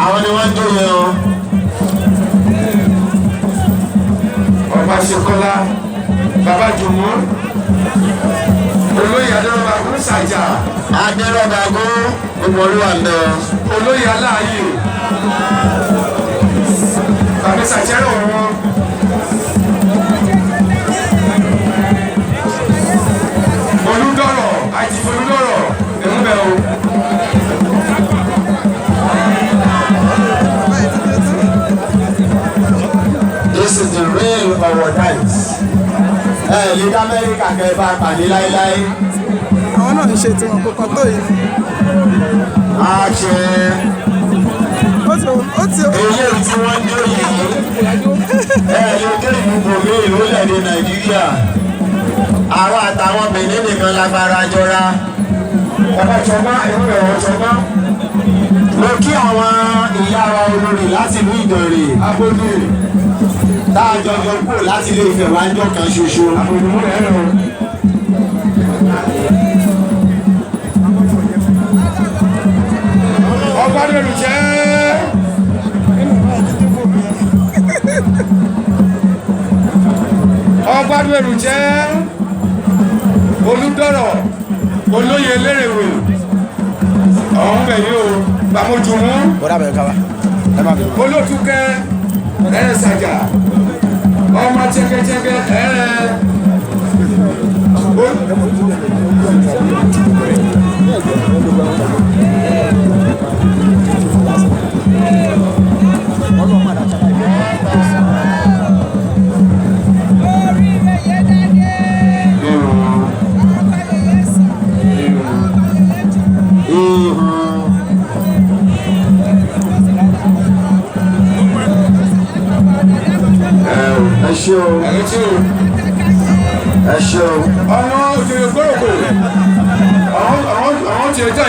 Àwọn ni wọ́n ń jó yẹn o. Ọba Ṣekọ́lá, Bàbá Jùmọ́, Olóyè Adérọ́bà Gúnsàjà. Adérọ́bàgún, gbogbo olúwa ń bẹ o. Olóyè Aláàyè, Bàbá Sàjẹ́rò wọn. Olúdọ̀rọ̀ àti Olúdọ̀rọ̀ ẹ̀múbẹ̀ o. This is the real Ọ̀wọ̀ dance. Ẹ lè dá Amẹ́ríkà kẹ́ ẹ bá pàdé láéláé. Àwọn náà ń ṣe tiwọn, kò kàn tó yìí. Àṣẹ. Ó ti Eléyìí tí wọ́n ń jó yìí, ẹ lè dé ìlú bòmíì lórílẹ̀‐èdè Nàìjíríà. Àwa àtàwọn Benin nìkan la fara jọra. Bàbá Jọba, ẹ̀múbẹ̀ ọ̀ Jọba. Mo kí àwọn ìyá wa olórí láti ìlú Ìdànrè. Abodù. Tá a jọjọ kúrò láti ilé Ifẹ̀ wá ń jọ kan ṣoṣo. Abodù múlẹ̀ ẹ̀rọ. Ọgbádùn jẹ́. Ọgbádùn ẹrù jẹ́ Olúdọ̀rọ̀, Olóyè Elérèwé ọ̀hún bẹ̀ yìí o, Bàmójúmú. Bọ́dà bẹ̀rẹ̀ kaba ẹ má bẹ̀rẹ̀. Olótúkẹ́ ẹ̀rẹ́ sàjà ọmọ jẹgẹjẹgẹ ẹ̀rẹ́. Ẹ ṣé o. Ẹ̀rẹ́ tí o. Ẹ ṣé o. Ọ̀nà òjòyè gbọ́rọ̀kọ̀ àwọn tí ẹ jẹ́.